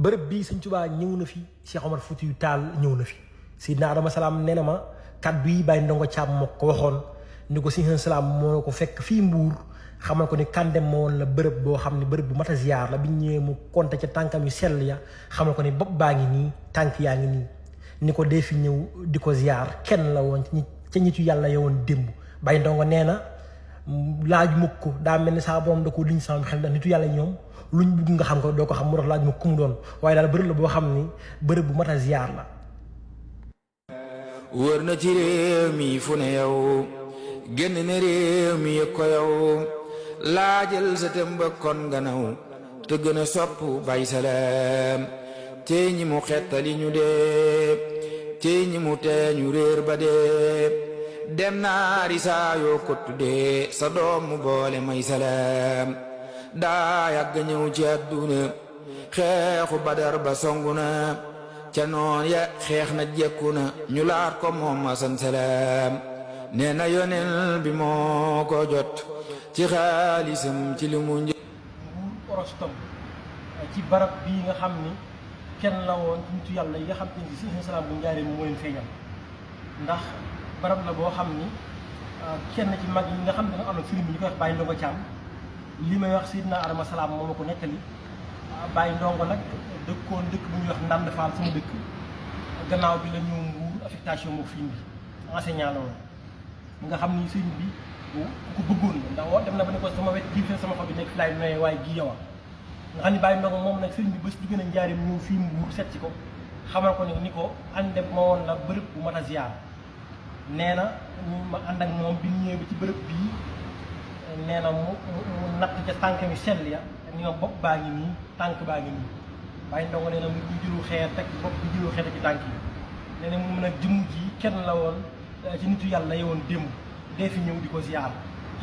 bërëb bii sëñ Tuubaa ñëw na fi Cheikh Omar Foutiyou Tall ñëw na fi Seydina Adama Salaam nee na ma kaddu yi bàyyi ndongo caam moo ko waxoon ni ko Seydina Salaam moo ko fekk fii Mbuur xamal ko ni Kandem moo woon la bërëb boo xam ne bërëb bu mat a ziar la bi ñëwee mu konte ca tànkam yu sell ya xamal ko ni bopp baa ngi nii tànk yaa ngi nii ni ko dee fi ñëw di ko ziar kenn la woon ca ñitu yàlla yowoon démb bàyyi ndongo nee na laaj mukk ko daa mel ni saa borom da ko liñ sama xel ndax nitu yàlla ñoom luñ bugg nga xam ko doo ko xam mu tax laaj mukk ku mu doon waaye daal bërëb la boo xam ni bërëb bu mat a ziar la. wër na ci réew mi fu ne yow génn na réew mi yëg ko yow laajal sa tëmba kon nga naw te gën a sopp bay salaam te ñi mu xettali ñu dee te ñi mu tee ñu réer ba dee dem naari saa yoo ko tuddee sa doom mu boole may salaam daa yàgg ñëw ci àdduna xeexu badar ba songu na ca noon ya xeex na jekku na ñu laat ko moom asan salaam nee na yonel bi moo ko jot ci xaalisam ci li mu Mbuur Orostom ci barab bii nga xam ni kenn la woon ci nitu yàlla yi nga xam ne si salaam bu njaaree moo leen feeñal ndax barab la boo xam ni kenn ci mag yi nga xam ne danga am na film bi ñu koy wax Baye Ndongo Thiam li may wax Seydina Adama Salaam moo ma ko nettali Baye Ndongo nag dëkkoon dëkk bu ñuy wax Ndande Fall sama dëkk gannaaw bi la ñëw Mbuur affectation moo fi indi enseignant la woon nga xam ni sëñ bi ku ko bëggoon la ndax dem na ba ne ko sama wet ji sama xol bi nekk fi laay noyee waaye gi yow nga xam ni Baye Ndongo moom nag sëñ bi bés bi gën a njaarim ñëw fii Mbuur seet ci ko xamal ko ni ko àndem ma woon la bërëb bu mat a ziar nee na ma ànd ak moom bi ñëwee ba ci bërëb bii nee na mu natt ca tànk mi sell ya ni ma bopp baa ngi nii tànk baa ngi nii Baye Ndongo nee na mu jëlu xeer teg bopp bi jëlu xeer ci tànk yi nee na mu mën a jëmm ji kenn la woon ci nitu yàlla yewoon démb dee fi ñëw di ko ziar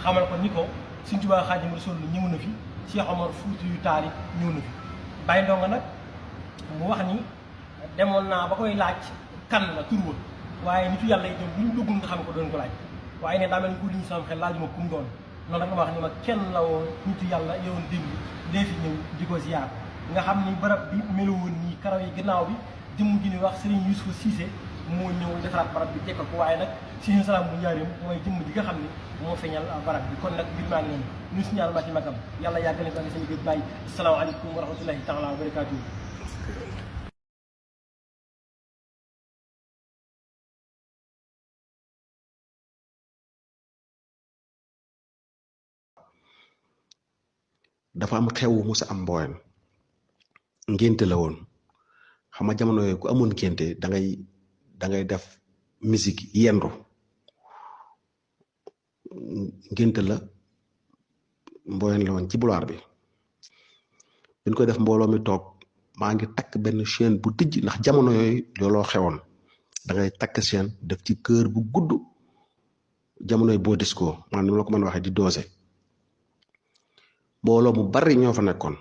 xamal ko ni ko Sëñ Tuubaa Xaadimu Rasuul ñëw na fi Cheikh Omar Foutiyou Tall ñëw na fi Baye Ndongo nag mu wax ni demoon naa ba koy laaj kan la tur wa waaye nitu yàlla yi ñoom bu ñu bëggul nga xam ko doon ko laaj waaye ne daa mel ni ko li ñu sama xel laaj ma kum doon noonu rek ma wax ni ma kenn la woon nitu yàlla yewoon démb dee fi ñëw di ko ziar nga xam ni barab bi melowoon nii karaw yi gannaaw bi jëmm ji ni wax Serigne Youssoufa Cissé moo ñëw defaraat barab bi jekkal ko waaye nag Sëñ Salaam bu njaarim mooy jëmm ji nga xam ni moo feeñal barab bi kon nag mbir maa ngi noonu ñu si ñaar ci magam yàlla yàggale ko ak seen gën bàyyi asalaamaaleykum wa rahmatullahi taala wa barakaatuh. dafa am xew mu sa am mbooyam ngénte la woon xam nga jamono yooyu ku amoon ngénte da ngay def musique yendu ngénte la mbooyam la woon ci bulaar bi biñ koy def mbooloo mi toog maa ngi takk benn chaîne bu tijj ndax jamono yooyu looloo xewoon da ngay takk chaîne def ci kër bu gudd jamonoy boo disco maanaam ni la ko mën a waxee di doose mbooloo mu bari ñoo fa nekkoon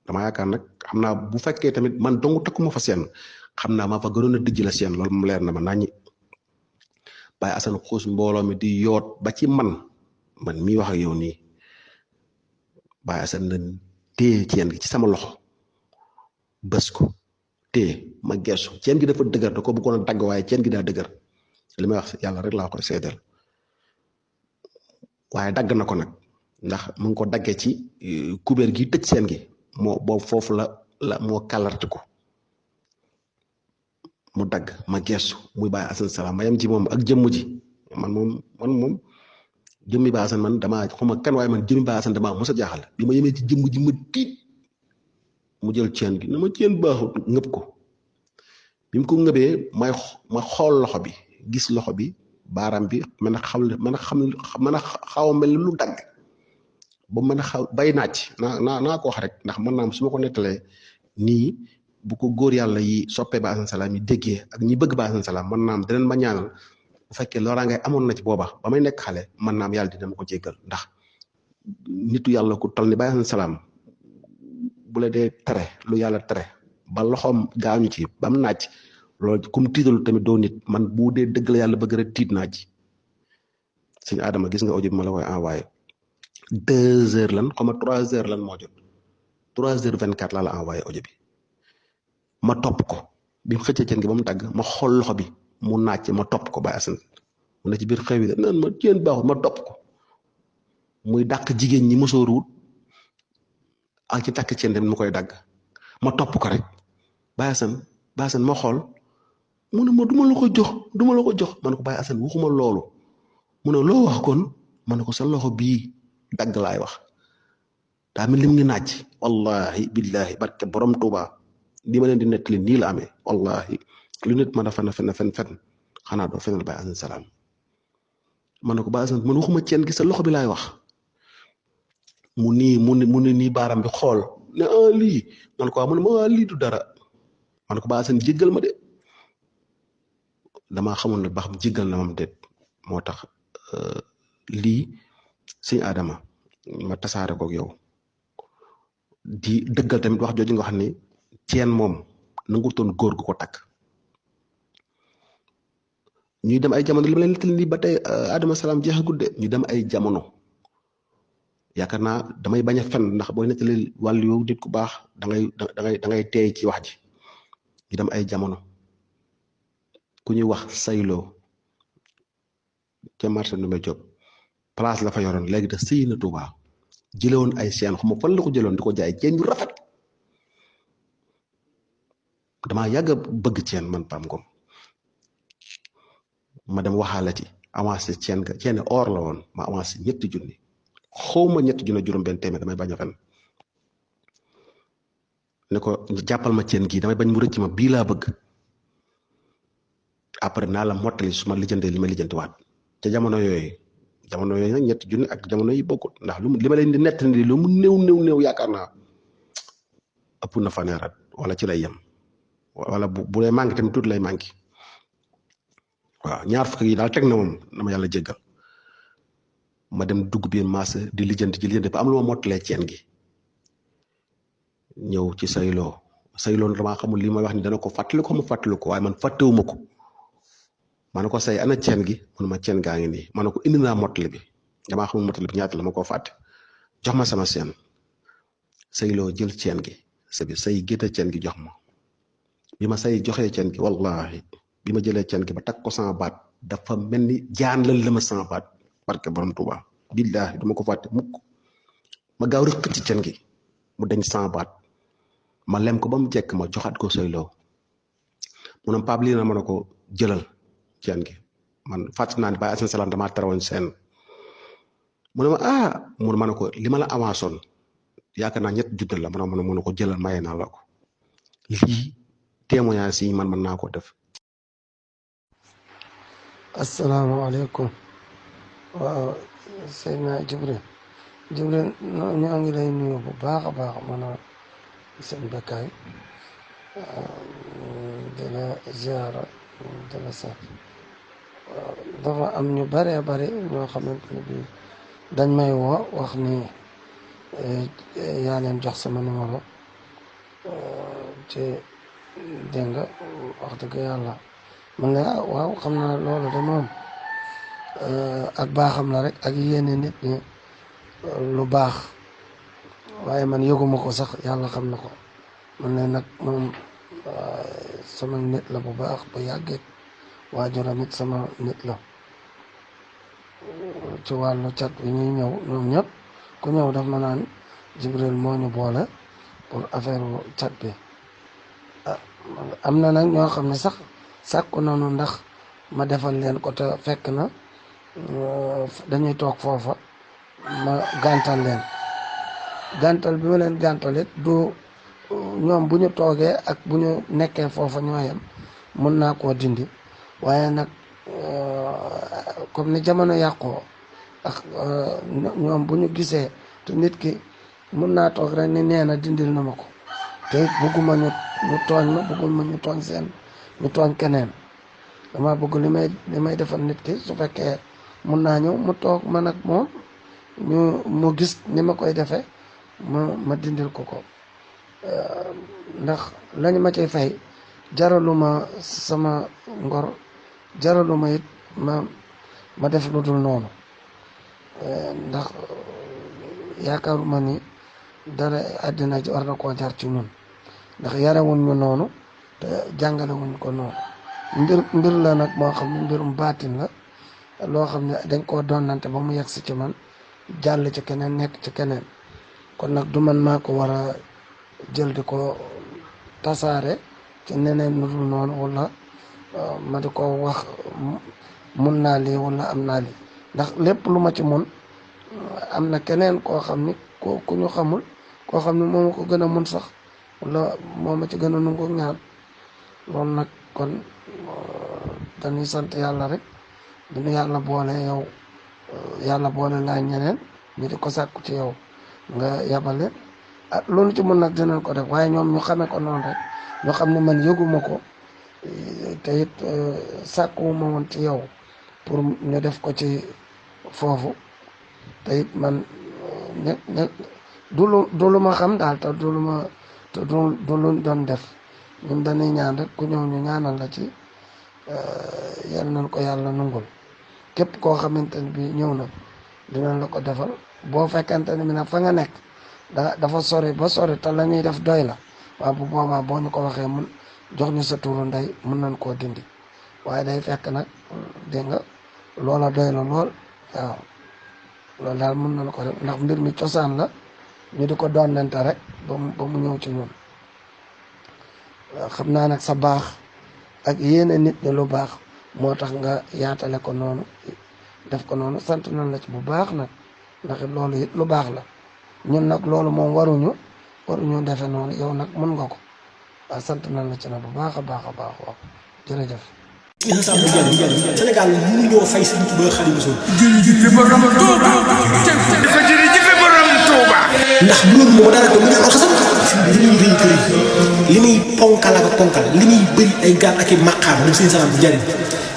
dama yaakaar nag xam naa bu fekkee tamit man dong takkuma fa seen xam naa maa fa gënoon a dijj la seen loolu mu leer na ma naññi Baye Assane xuus mbooloo mi di yoot ba ci man mii wax ak yow nii Baye Assane na téye ceen gi ci sama loxo bës ko téye ma geesu ceen gi dafa dëgër da ko bëggoon a dagg waaye ceen gi daa dëgër li may wax yàlla rek laa koy seedeel waaye dagg na ko nag ndax mu ngi ko daggee ci kubéer gi tëj seen gi moo boobu foofu la moo kàllarte ko mu dagg ma geesu muy Baye Assane Salaam ma yem ci moom ak jëmm ji man moom jëmmi Baye Assane man damaa xuma kan waaye man jëmmi Baye Assane damaa mos a jaaxal bi ma yemee ci jëmm ji ma tiit mu jël ceen gi na ma ceen baaxut ngëb ko bi mu ko ngëbee ma xool loxo bi gis loxo bi baaraam bi mën a xaw a mel lu dagg ba mën a xaw bay naaj naa ko wax rek ndax mën naa su ma ko nettalee nii bu ko góor yàlla yi soppee Baye Assane Salaam yi déggee ak ñi bëgg Baye Assane Salaam mën naam dinañ ma ñaanal bu fekkee looraa ngay amoon na ci booba ba may nekk xale mën naam yàlla dina ma ko jéggal ndax nitu yàlla ku toll ni Baye Assane Salaam bu la dee tere lu yàlla tere ba loxoom gaañu ci ba mu naaj loolu kum tiitalu tamit doo nit man bu dee dëgg la yàlla bëgg rek tiit naa ci sëñ Adama gis nga audio bi ma la koy envoyé 2 heures lan xaw ma 3 heures lan moo jot 3 heures 24 laa la envoyé audio bi ma topp ko bi mu xëccee ceen gi ba mu dagg ma xool loxo bi mu naaj ma topp ko Baye Assane mu ne ci biir xew yi naan ma ceen baaxul ma topp ko muy dàq jigéen ñi mosooru wut ak ci takk ceen dem mu koy dagg ma topp ko rek Baye Assane ma xool mu ne ma duma la ko jox ma ne ko Baye Assane waxuma loolu mu ne loo wax kon ma ne ko sa loxo bii dagg laay wax daa mel lim ngi naaj wallahi billahi barke borom Tuuba li ma leen di nettali nii la amee wallahi lu nit mën a fen xanaa doo fenal Baye Assane Salam ma ne ko Baye Assane man waxuma ceen gi sa loxo bi laay wax mu ne nii baaram bi xool ne lii man ko mu ne ma lii du dara man ko Baye Assane jéggal ma de damaa xamoon ne ba xam jéggal na moom déet moo tax lii sëñ Adama ma tasaare koog yow di dëggal tamit wax jooju nga xam ne ceen moom nangutoon góor gu ko takk ñuy dem ay jamono li ma leen nettali nii ba tey Adama Salam jeexagul de ñu dem ay jamono yaakaar naa damay bañ a fen ndax booy nettali wàllu yow nit ku baax da ngay teey ci wax ji ñu dem ay jamono ku ñuy wax sayloo ca marché Ndoumbé Diop place la fa yoroon léegi da sëy na Touba jëlewoon ay seen xuma fan la ko jëloon di ko jaay ceen yu rafet damaa yàgg a bëgg ceen man Pam Ngom ma dem waxaale ci avancé ceen or la woon ma avancé ñetti junni xawma ñetti junni juróom-benn téeméer damay bañ a fen ne ko jàppal ma ceen gii damay bañ mu rëcc ma bii laa bëgg après naa la mottali su ma lijjantee li ma lijjantiwaat ca jamono yooyu nag ñetti junni ak jamono yi bokkut ndax li ma leen di nett ni lu mu néew yaakaar naa ëpp na faneerat wala ci lay yem wala bu lay manqué tamit tuuti lay manqué waaw ñaar fukk yi daal teg na moom dama yàlla jéggal ma dem dugg biir marché di lijjanti ba am lu ma mottalee ceen gi ñëw ci sayloo damaa xamul li may wax ni dana ko fàttali ko waaye man fàttewuma ko ma ne ko say ana ceen gi mun ma ceen gaa ngi nii ma ne ko indi naa mottali bi damaa xamul mottali bi ñaata la ma koo fàtte jox ma sama seen sayloo jël ceen gi say gétta ceen gi jox ma bi ma say joxee ceen gi wallahi bi ma jëlee ceen gi ba takk ko sama baat dafa mel ni jaan lal la ma sama baat barke borom Tuuba billahi duma ko fàtte mukk ma gaaw rek ci ceen gi mu dañ sama baat ma lem ko ba mu jekk ma joxaat ko sayloo mu ne Pape lii na ma ne ko jëlal ceen gi man fàtt naa ne Baye Assane Salam damaa tarawoon seen mu ne ma ne ko li ma la avançoon yaakaar naa ñett juddal la mu ne ko jëlal maye naa la ko lii témoignage yi man mën naa ko def. asalaamaaleykum waaw Seydina Jibril ñoo ngi lay nuyu bu baax a baax man a seen bekkaay di la ziara di la sant dafa am ñu baree bari ñoo xamante ne bii dañ may woo wax ni yaa leen jox sama numéro ci dégg nga wax dëgg yàlla man la waaw xam naa loolu de moom ak baaxam la rek ak yéene nit ñi lu baax waaye man yëguma ko sax yàlla xam na ko man ne nag moom sama nit la bu baax bu yàggee waajuram it sama nit la ci wàllu cat bi ñuy ñëw ñoom ñëpp ku ñëw daf ma naan Jibril moo ñu boole pour affaire cat bi am na nag ñoo xam ne sax sàkku nañu ndax ma defal leen ko te fekk na dañuy toog foofa ma gàntal leen gàntal bi ma leen gàntalit du ñoom bu ñu toogee ak bu ñu nekkee foofa ñoo yem mun naa koo dindi waaye nag comme ni jamono yàqoo ak ñoom bu ñu gisee te nit ki mun naa toog rek ni nee na dindil na ma ko te bëgguma ñu tooñ ma bëgguma ñu tooñ ñu tooñ keneen dama bëgg li may defal nit ki su fekkee mun naa ñëw mu toog man ak moom mu gis ni ma koy defee ma dindil ko ndax lañu ma cay fay jaraluma sama ngor jaraluma it ma def lu dul noonu ndax yaakaaruma ni dara àddina ci war na koo jar ci ñun ndax yarewuñ ñu noonu te jàngale wuñ ko noonu mbir la nag moo xam ne mbirum baatin la loo xam ne dañ koo donnante ba mu yegg si ci man jàll ci keneen nekk ci keneen kon nag du man maa ko war a jël di ko tasaare ci neneen nu dul noonu wala ma di ko wax mun naa lii wala am naa lii ndax lépp lu ma ci mun am na keneen koo xam ni ku ñu xamul koo xam ne moo ma ko gën a mun sax wala moo ma ci gën a nungu ñaan loolu nag kon dañuy sant yàlla rek bi nu yàlla boole yow yàlla boole laa ñeneen ñu di ko sàkku ci yow nga yabale ah loolu ci mun nag dinañ ko def waaye ñoom ñu xamee ko noonu rek ñu xam ne man yëguma ko te it sàkkuwuma woon ci yow pour ñu def ko ci foofu te it man du lu ma xam daal te du lu doon def ñun dañuy ñaan rek ku ñëw ñu ñaanal la ci yal nañ ko yàlla nungul képp koo xamante ne bii ñëw na dinañ la ko defal boo fekkente ne mi nag fa nga nekk dafa sori ba sori te la ñuy def doy la waaw bu boobaa boo ñu ko waxee mun jox ñu sa turu ndey mun nañ koo dindi waaye day fekk nag dégg nga loola doy la lool waaw loolu daal mun nañ ko def ndax mbir mi cosaan la ñu di ko donnante rek ba mu ñëw ci ñun xam naa nag sa baax ak yéene nit ñi lu baax moo tax nga yaatale ko noonu def ko noonu sant nañ la ci bu baax nag ndax loolu it lu baax la ñun nag loolu moom waruñu defe noonu yow nag mën nga ko waaw sant nañ la ci nag bu baax a baax waaw jërëjëf. Sénégal mënuñoo fay Sëriñ Tuubaa Xaadimu Rasuul. jërëjëf borom Touba. jërëjëf borom Touba. ndax loolu moo dara ko mu ngi alxasam. li muy rëy kër li muy ponkal ak ponkal li muy bëri ay gaal ak i maqaam moom Sëriñ Salaam bu njëriñ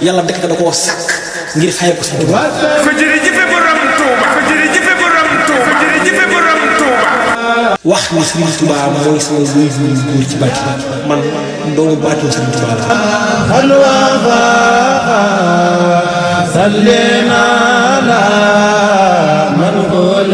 yàlla dëkk da koo sàkk ngir fay ko Sëriñ Tuubaa. jërëjëf borom Touba. jërëjëf borom Touba. jërëjëf borom Touba. wax ni Sëriñ Tuubaa mooy sama wéy bu góor ci bàtt man doomu baatu Sëriñ Tuubaa la. صلينا على من قل